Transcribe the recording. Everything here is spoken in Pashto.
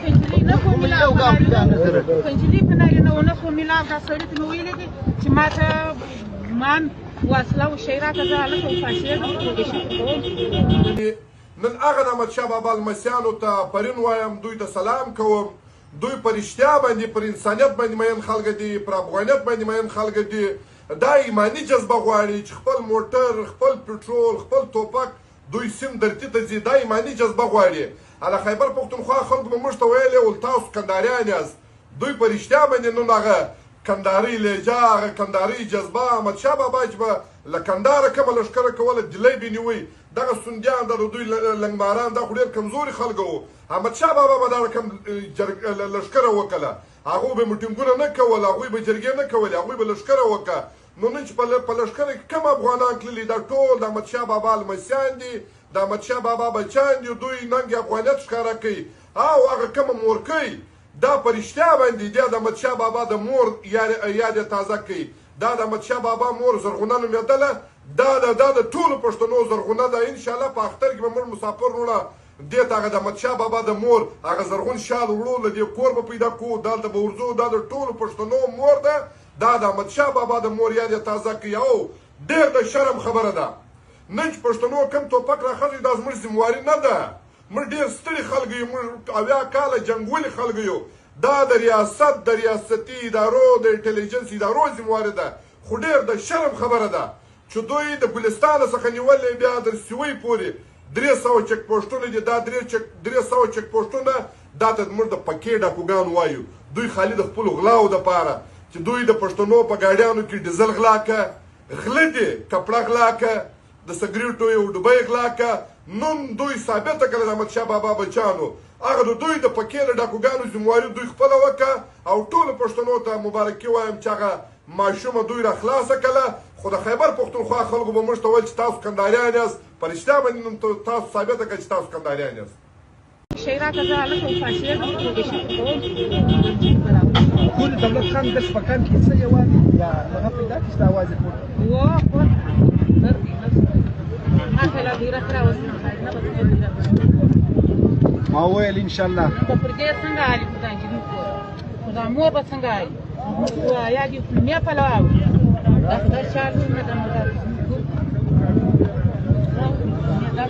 کنجلۍ نه خو ملاو کنجلۍ په نارینه نه خو ملاو. دا سړي ته مې ویلي دي چې ما ته مان واسله او شی راکړه، زه هلته وپاڅېږم، کوم. نن هغه د احمدشاه بابا لمسیانو ته پرین وایم، دوی ته سلام کوم. دوی په رښتیا باندې پر انسانیت باندې مین خلک دي، پر افغانیت باندې مین خلک دي. دا ایماني جذبه غواړي چې خپل موټر، خپل پټرول، خپل توپک دوی سیم درتي ته ځي. دا ایماني جذبه غواړي. هله خیبر پښتونخوا خلکو به موږ ته ویلې ول تاسو کندهاریان یاست. دوی په رښتیا باندې نن هغه کندهارۍ لهجه، هغه کندهارۍ جذبه، احمدشاه بابا چې به له کندهاره کومه لښکره کوله، دلی به نیوی. دغه سندیان، دا د دوی لنګماران، دا خو ډېر کمزوري خلک وو. احمدشاه بابا به دا رقم لښکره وکړه، هغوی به میټینګونه نه کول، هغوی به جرګې نه کولې، هغوی به لښکره وکړه. نو نن چې په لښکره کې کوم افغانان تللي، دا ټول د احمدشاه بابا لمسیان دي، د احمدشاه بابا بچیان دي. دوی ننګ افغانیت ښکاره کوي. او هغه کومه مورکۍ دا په رښتیا باندې دا د احمدشاه بابا د مور یاد یې تازه کوي. دا د احمدشاه بابا مور زرغونه نومېدله. دا د ټولو پښتنو زرغونه ده. انشاءالله په اختر کې به موږ مسافر وروڼه دې ته هغه د احمدشاه بابا د مور هغه زرغون شال وړو، له دې کور به پیدا کوو، دلته به ورځو. دا د ټولو پښتنو مور ده. دا د احمدشاه بابا د مور یاد یې تازه کوي. او ډېر د شرم خبره ده نن چې پښتنو کوم توپک راخلی، دا زموږ ذمواري نه ده. موږ ډېر ستړي خلک یو، موږ 70 کاله جنګولي خلک یو. دا د ریاست، د ریاستي ادارو، د انټلیجنس ادارو ذمواري ده. خو ډېر د شرم خبره ده چې دوی د ګلستان څخه نیولې بیا تر سیوۍ پورې 300 چک پوسټونه دي. دا 300 چک پوسټونه دا ته موږ د پکې ډاکوګان وایو. دوی خالي د خپلو غلاو دپاره چې دوی د پښتنو په ګاډیانو کې ډیزل غلا که، غله دي، کپړه غلا که، د سګریټو یو ډبی غلا که. نن دوی ثابته کړه د احمدشاه بابا بچیانو هغه د دوی د پکې له ډاکوګانو ذمواري دوی خپله وکړه. او ټولو پښتنو ته مبارکي وایم چې هغه ماشومه دوی را خلاصه کړه. خو د خیبر پښتونخوا خلکو به موږ ته ویل چې تاسو کندهاریان یاست. په رښتیا باندې نن تاسو ثابته کړه چې تاسو کندهاریان یاست. شی راکړه، زه هلته وپاڅېږم، کوم. ګوري دولت خان د سپکان کې څه یوازې یا هغه پیدا کړي چې دا اواز یې پورته و پورته ما خلا بیرغ راوستم، نه به بیرغ. ما وویل انشاءالله په پردې څنګه علي خدای چې کور خدا مور به څنګه علي یا دې مې په لواو دا خدای شال نه ده. نو دا